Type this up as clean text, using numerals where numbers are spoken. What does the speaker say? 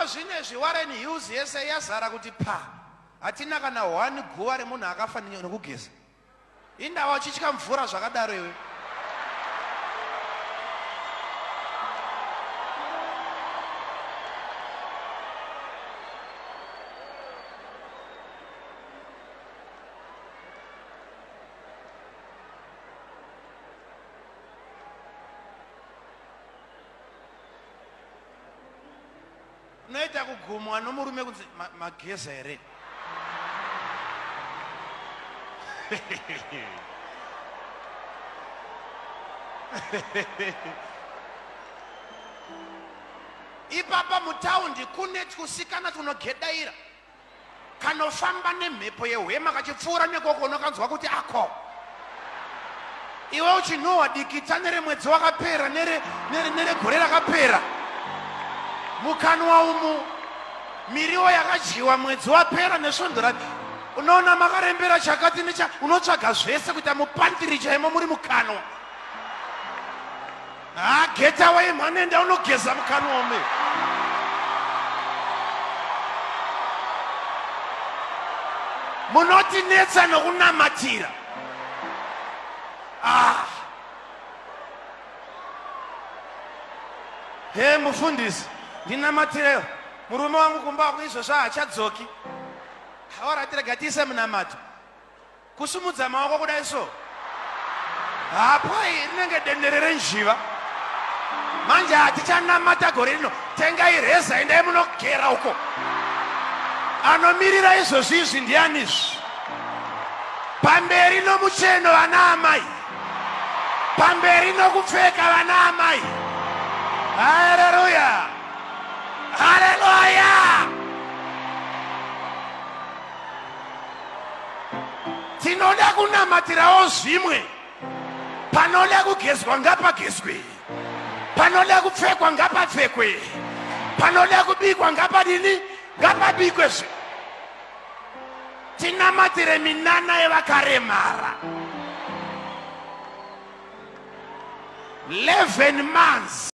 Iko zvinezvi Warren Hills yese yazara kuti pa. Hatina kana one guva remunhu akafa nekugeza. Indawa uchitya mvura zvakadaro iwe. Unoita kugumwa nomurume kunzi mageza here? Ipapa mutaundi kune twusikana tunogedaira kanofamba nemhepo yehwema kachipfuura nekoko unokanzwa kuti ako iwe uchinhuhwa dikita neremwedzi wakapera neregore rakapera mukanwa umu miriwo yakadyiwa mwedzi wapera nesvondo ra unoona makarembera chakati necha unotsvaga zvese kuita mupandiri chaimo muri mukanwa. Ah, get away mhani, enda unogeza mukanwa umu. Munotinetsa nokunamatira. Ah. He mufundisi, ndinamatirewo. Murume wangu kumba wako izvozvo haachadzoki. Alright, rega tiise munamato. Kusumudza maoko kudai so. Hapwa rinenge dendere renjiva. Manje hatichanamata gore rino. Tengai reza endai munogera uko. Anomirira izvozvi izvi ndiani izvi? Pamberi nomucheno vana amai. Pamberi nokupfeka vana amai. Haleluya. Haleluya. Tinoda kunamatirawo zvimwe. Panoda kugezwa ngapagezwe, panoda kupfekwa ngapapfekwe, panoda kubikwa ngapadini ngapabikwe. Zve tinamatire minana yevakaremara. 11 months.